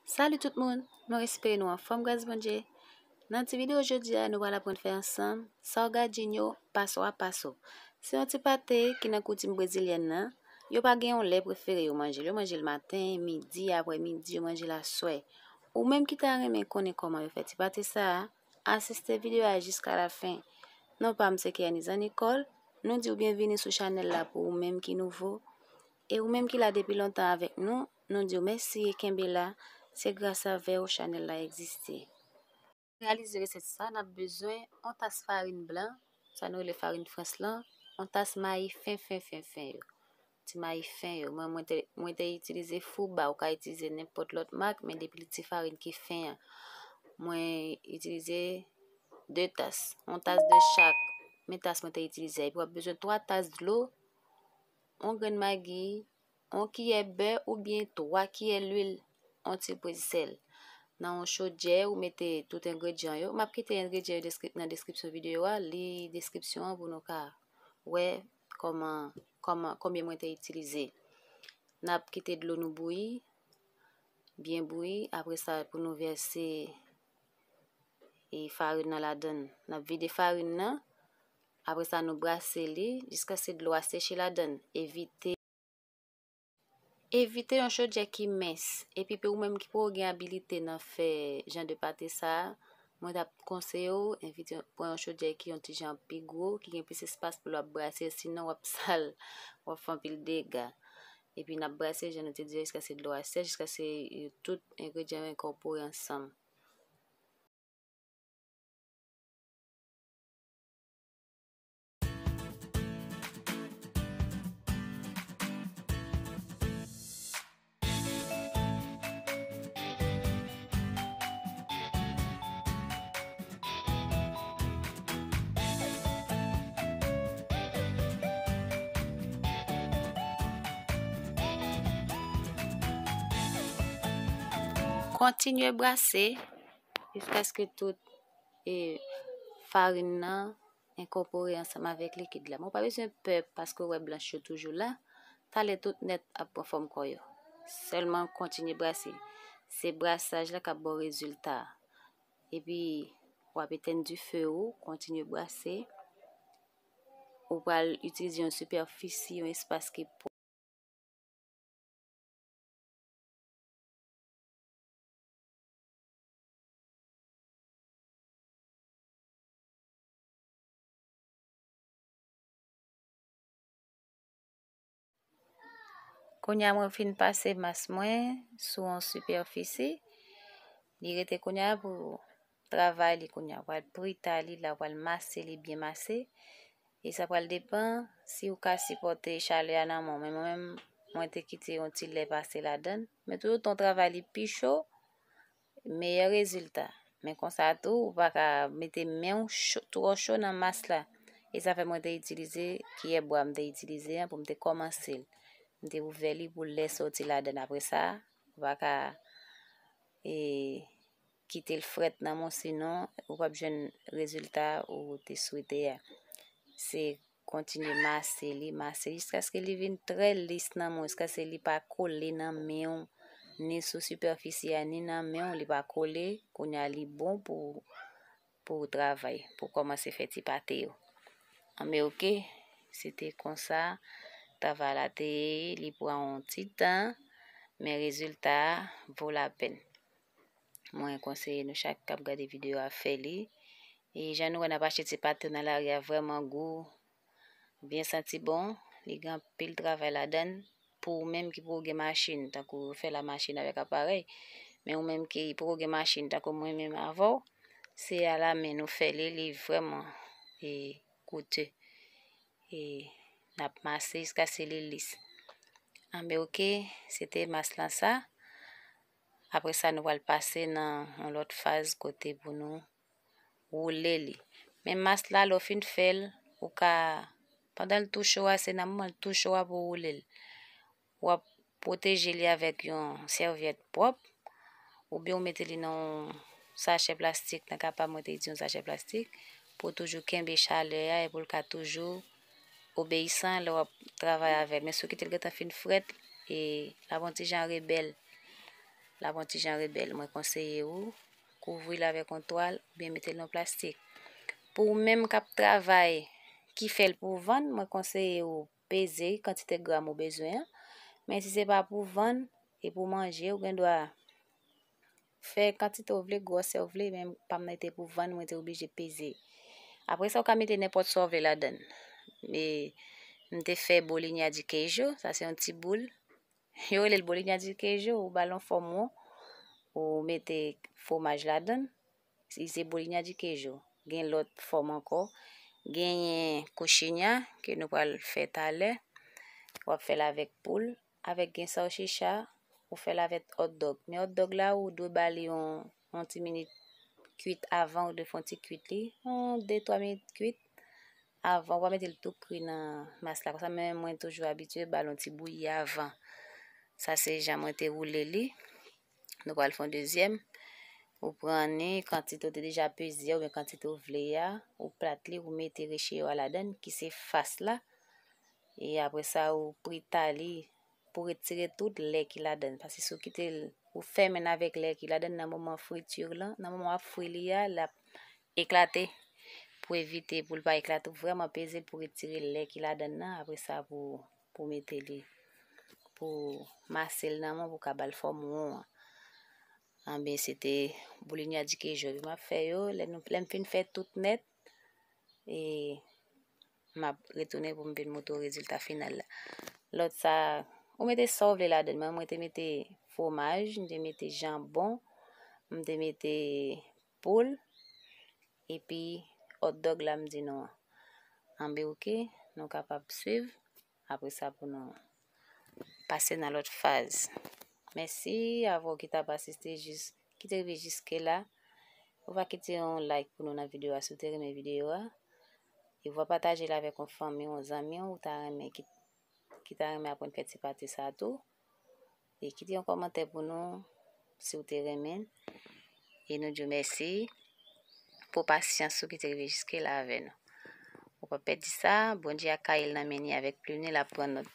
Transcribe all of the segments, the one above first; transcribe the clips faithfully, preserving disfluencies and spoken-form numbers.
Salut tout moun, mwen espere nou anfòm gras Bondye. Nan ti videyo jodi a, nou pral aprann fè ansanm salgadinho passo a passo. Se yon ti pate ki nan koutim brezilyèn nan. Yo pa gen yon lè prefere yo manje l. Yo manje l maten, midi, aprè midi, yo manje l aswè. Ou menm ki ta renmen konnen kòman yo fè ti pate sa a, asiste videyo a jiska la fen. Non pa m se Kenny Nicole. Nou di w byenvini sou chanèl la pou ou menm ki nouvo. E ou menm ki la depi lontan avèk nou, nou di w mèsi e kenbe la. Se gras avè w chanèl la egziste. Reyalize resèt sa, n ap bezwen yon tas farin blan, sa nou rele farin Frans lan, yon tas mayi fen, fen, fen, fen yo. Ti mayi fen yo. Mwen, mwen te, mwen te itilize Fuba, ou ka itilize nenpòt lòt mak, men depi li ti farin ki fen an. Mwen itilize de tas, yon tas de chak, men tas mwen te itilize a. Epi w ap bezwen twa tas dlo, yon grenn magi, yon kiyè bè oubyen twa kiyè lwil, yon ti priz sèl. Nan yon chodyè, ou mete tout engredyan yo. M ap kite engredyan yo deskri-, nan deskripsyon videyo a. Li deskripsyon an pou nou ka wè kòman, kòman, konbyen mwen te itilize. N ap kite dlo nou bouyi, byen bouyi. Apre sa, pou nou vèse e farin nan ladann. N ap vide farin nan. Apre sa, nou brase li jiskaske dlo a seche ladann. Evite, evite yon chodyè ki mens. Epi pou ou menm ki poko gen abilite nan fè jan de pate sa a, mwen t ap konseye w, evite pran yon chodyè ki yon ti jan pi gwo, ki gen plis espas pou l w ap brase, sinon w ap sal, w ap fè anpil dega. Epi n ap brase, jan nou te di, jiskaske dlo a sèch, jiskaske, e, tout engredyan yo enkòpore ansanm. Kontinye brase jiskaske tout, e, farin nan enkòpore ansanm avèk likid la. Men w pa bezwen pè paske w wè blanch yo toujou la. Talè tout nèt ap pran fòm kò yo. Sèlman kontinye brase. Se brasaj la k ap ba w rezilta a. Epi, w ap etenn dife ou, kontinye brase. Ou pral itilize yon sipèfisi, yon espas ki pwòp. Kounye a mwen fin pase mas mwen sou yon sipèfisi. Li rete kounye a pou travay li kounye a. W pral prita li la, w pral mase li byen mase. E sa pral depann si ou ka sipòte chalè a nan men w. Men mwen menm, mwen te kite yon ti lè pase ladann. Men toutotan w travay li pi cho, meyè rezilta. Men konsa tou, ou pa ka mete men w cho, twò cho nan mas la. E sa fè mwen te itilize kiyè bwa m te itilize an pou m te kòmanse l. M te ouvè li pou lè sòti ladann. Apre sa, ou pa ka, e, kite l frèt nan men w, sinon ou p ap jwenn rezilta ou te swete a. Se kontinye mase li, mase jiskaske li vin trè lis nan men w, jiskaske li pa kole nan men w, ni sou sipèfisi a, ni nan men w, li pa kole. Kounye a li bon pou, pou travay, pou kòmanse fè ti pate yo. Anben oke, se te konsa travay la te ye, li pran yon ti tan, men rezilta a vo lapèn. Mwen konseye nou chak k ap gade videyo a fè li. E jan nou wè n ap achte ti pate nan lari a, vrèman gou, byen santi bon, li gen anpil travay ladann. Pou ou menm ki poko gen machin, tankou yo fè la machin avèk aparèy, men ou menm ki poko gen machin, tankou mwen menm avè w, se alamen nou fè li, li vrèman, e, koute. E n ap mase jiskaske li lis. Anben oke, se te mas lan sa. Apre sa, nou pral pase nan yon lòt faz kote pou nou woule li. Men mas la, lè w fin fè l, ou ka, pandan l tou cho a, se nan moman l tou cho a pou w woule l. W ap pwoteje li avèk yon sèvyèt pwòp, oubyen w mete li nan yon sachè plastik, nan ka pa m, mwen te itilize yon sachè plastik, pou toujou kenbe chalè a e pou l ka toujou obeyisan lè w ap travay avè l. Men si w kite l gentan fin frèt, e l ap yon ti jan rebèl. l ap yon ti jan rebèl. Mwen konseye w kouvri l avèk yon twal oubyen mete l nan plastik. Pou ou menm k ap travay, ki fè l pou vann, mwen konseye w peze kantite gram ou bezwen an. Men si se pa pou vann, e pou manje, ou gen dwa fè kantite w vle, gwosè w vle, men pa m nan te pou vann, mwen te oblije peze. Apre sa, ou ka mete nenpòt sa w vle ladan l. E m te fè boliña di kejo, sa se yon ti boul. Yo rele l boliña di kejo, ou ba l yon fòm won, ou mete fwomaj ladan l. Si se boliña di kejo. Gen lòt fòm ankò. Genyen kochinya ke nou pral fè talè. W ap fè l avèk poul, avèk gen salchicha, ou fè l avèk hot dog. Men hot dog la, ou dwe ba li yon, yon ti minit kwit avan, ou dwe fè yon ti kwit li, yon de twa minit kwit avan, ou pa mete l tou kri nan mas la. Konsa, men mwen toujou abitye ba l yon ti bouyi avan. Sa se jan mwen te woule li. Nou pral fè yon dezyèm. Ou pran ni kantite ou te deja peze a, oubyen kantite ou vle a, ou plat li, ou mete recheyo a ladan l, ki se fas la. E apre sa, ou prita li pou retire tout lè ki ladan l. Paske si w kite l, ou fèmen l avèk lè ki ladan l nan moman friti lan, nan moman w ap fri li a, l ap eklate. Pou evite pou l pa eklate, ou vrèman peze l pou retire lè ki ladan l nan. Apre sa, pou, pou mete li, pou mase l nan men w, pou ka ba l fòm won an. Anben, se te boulinya di kejo m ap fè yo. Lè nou, lè m fin fè tout nèt, e m ap retounen pou m vin montre w rezilta final la. Lòt sa, ou mete sa w vle ladan l. Mwen, mwen te mete fwomaj, m te mete janbon, m te mete poul, epi hot dog la m di nou an. Anben, oke, nou kapab swiv. Apre sa, pou nou pase nan lòt faz. Mèsi avè w ki t ap asiste jis, ki te rive jiske la. Ou va kite yon like pou nou nan videyo a, si w te renmen videyo a. E w va pataje l avèk yon fanmi, yon zanmi w, ou ta renmen, ki, ki ta renmen aprann fè ti pate sa tou. E kite yon kòmantè pou nou, si w te renmen. E nou di w mèsi pou pasyans ou ki te rive jiske la avè nou. Ou pa pèdi sa, Bondye ak kay li nan men li avèk plim li, l ap pran nòt.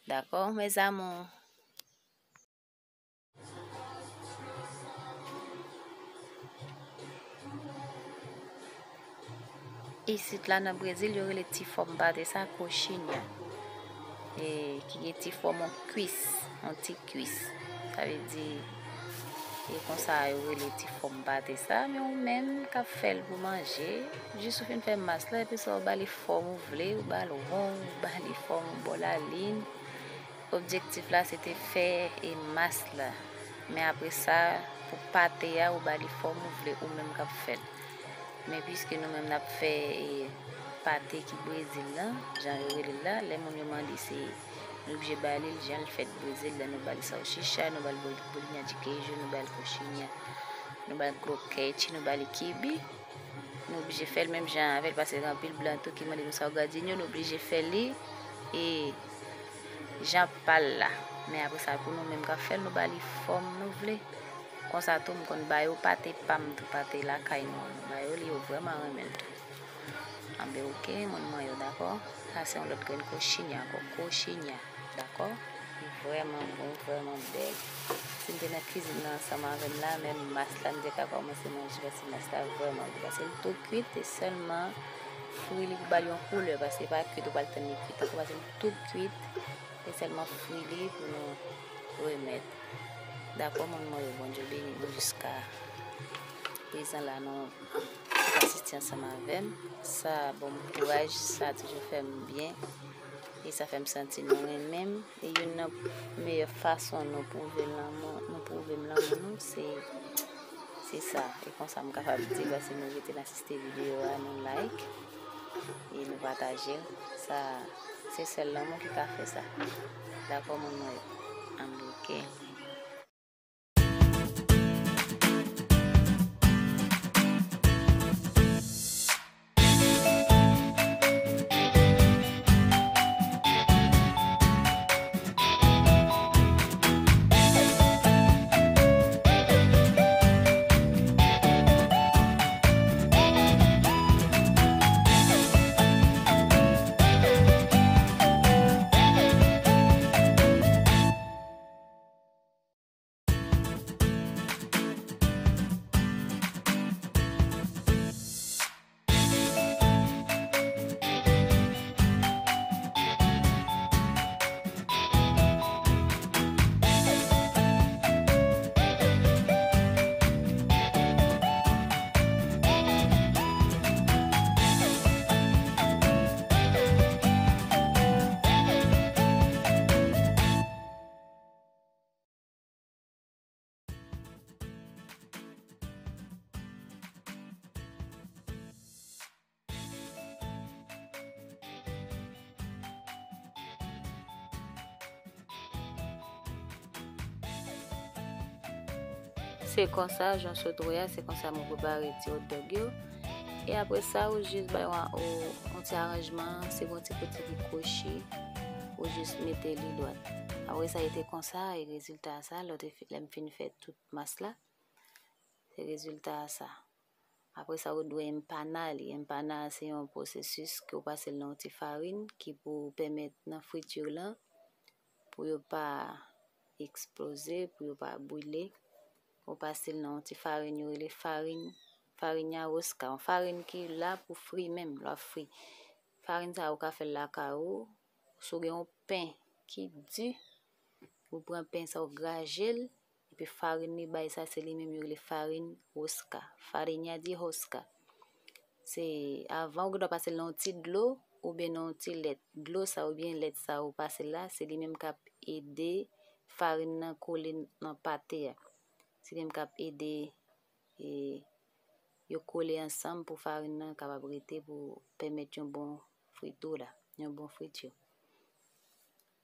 Dakò, mes amours? Isit la nan Brezil, yo rele ti fòm pate sa coxinha. E ki gen ti fòm yon kwis, yon ti kwis. Sa vle di, e konsa yo rele ti fòm pate sa, men ou menm k ap fè l pou manje, jis ou fin fè mas la, epi sa ou ba li fòm ou vle, ou ba l won, ou ba li fòm yon bò lalin. Objektif la, se te fè e mas la. Men apre sa, pou pate a, ou ba li fòm ou vle, ou menm k ap fè l. Men piske nou menm n ap fè, e, pate ki Brezil lan, jan yo rele l la, lè moun yo mande se, nou oblije ba li l jan l fèt Brezil lan, nou ba li salchicha, nou ba li bol-, bolinha de queijo, nou ba li coxinha, nou ba li krokèt, nou ba li kibi. Nou oblije fè l menm jan avè l, paske gen anpil blan tou ki mande nou salgadinho, nou oblije fè li, e, jan pa l la. Men apre sa, pou nou menm k ap fè l, nou ba li fòm nou vle. Konsa tou, m konn ba yo pate pa m tou, pate lakay nou an. M ba yo li, yo vrèman renmen l tou. Anben, oke, moun mwen yo, dakò? Sa se yon lòt grenn coxinha ankò, coxinha, dakò? Li vrèman bon, vrèman bèl. Si m te nan kizin nan ansanm avè m la, menm mas la, m te ka kòmanse manje, paske mas la vrèman bon. Paske l tou kwit, e sèlman fri li pou ba l yon koulè, paske pa kwit, ou pral tann li kwit ankò, paske l tou kwit. Se sèlman fri li pou nou remèt. Dakò, moun mwen yo, Bondye beni nou jiska prezan la, nou, nou asiste ansanm avè m. Sa ban m kouraj, sa toujou fè m byen. E sa fè m santi nou renmen m. E youn nan meyè fason nou pwouve lanmou, nou pwouve m lanmou nou, se, se sa. E konsa m kapab di, paske nou rete nan asiste videyo a, nou like e nou pataje l. Sa, se sèl lanmou ki ka fè sa. Dakò, moun mwen yo? Anben, oke. Se konsa, jan w sot wè a, se konsa mwen prepare ti hot dog yo. E apre sa, ou jis bay yon, yon, yon ti aranjman, si gen yon ti kote ki kwochi, ou jis mete li dwat. Apre sa, li te konsa, e rezilta a sa, lè w te fi-, lè m fin fè tout mas la, se rezilta a sa. Apre sa, ou dwe empana li. Empana a se yon pwosesis ke w pase l nan yon ti farin ki pou pèmèt nan friti lan, pou yo pa eksploze, pou yo pa brile. Ou pase l nan yon ti farin yo rele farin, farin yawoska, yon farin ki la pou fri menm, lè w ap fri. Farin sa a, ou ka fè l lakay ou, si w gen yon pen ki di, ou pran pen sa, ou graje l, epi farin li bay sa, se li menm yo rele farin woska, farinha de rosca. Se avan ou gen dwa pase l nan yon ti dlo oubyen nan yon ti lèt. Dlo sa oubyen lèt sa ou pase l la, se li menm k ap ede farin nan kole nan pate a. Se li menm k ap ede e, yo kole ansanm pou farin nan kapab rete pou pèmèt yon bon frito la, yon bon friti.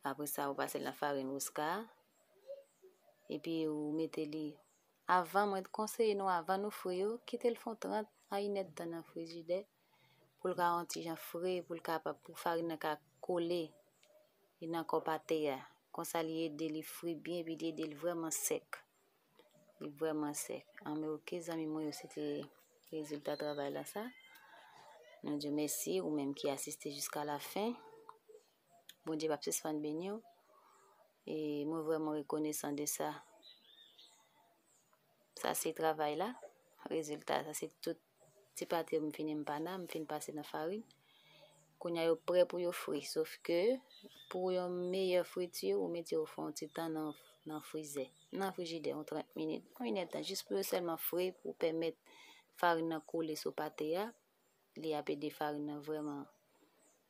Apre sa, ou pase l nan farin woska a, epi ou mete li, avan, mwen konseye nou, avan nou fri yo, kite l fè yon trant a inèdtan nan frijidè pou l ka yon ti jan fre, pou l kapab, pou farin nan ka kole li nan kò pate a. Konsa, li ede li fri byen, epi li ede l vrèman sèk. Li vrèman sèk. Anben, oke, zanmi mwen yo, se te rezilta travay la sa. Nou di w mèsi, ou menm ki asiste jiska lafen. Bondye p ap sispann beni w. E mwen vrèman rekonesan de sa. Sa se travay la, rezilta, sa se tout ti pate yo m fin empana, m fin pase nan farin. Kounye a yo prè pou yo fri, sof ke pou yon meyè friti, ou mete yo fè yon ti tan nan, nan frizè, nan frijidè, yon trant minit, yon inèdtan, jis pou yo sèlman fri, pou pèmèt farin nan kole sou pate a. Li ap ede farin nan vrèman,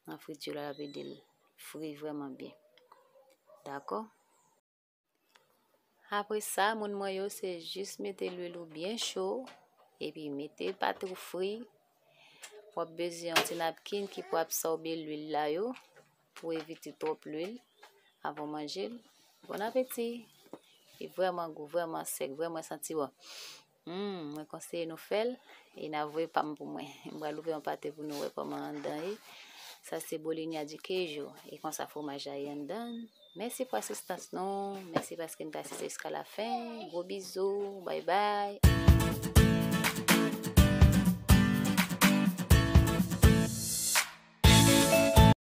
nan friti la, l ap ede l fri vrèman byen. Dakò? Apre sa, moun mwen yo, se jis mete lwil ou byen cho, epi mete pate w fri. W ap bezwen yon ti napkin ki pou absòbe lwil la yo, pou evite twòp lwil avan w manje l. Bon apeti! Li vrèman gou, vrèman sèk, vrèman santi bon. Hmm, mwen konseye nou fè l, e n a voye pa m pou mwen. M pral ouvè yon pate pou nou wè kòman anndan ye. Sa se bolinha de queijo, e konsa fwomaj la ye anndan. Mèsi pou asistans nou, mèsi paske n te asiste jiska lafen. Gwo bizou, bay bay.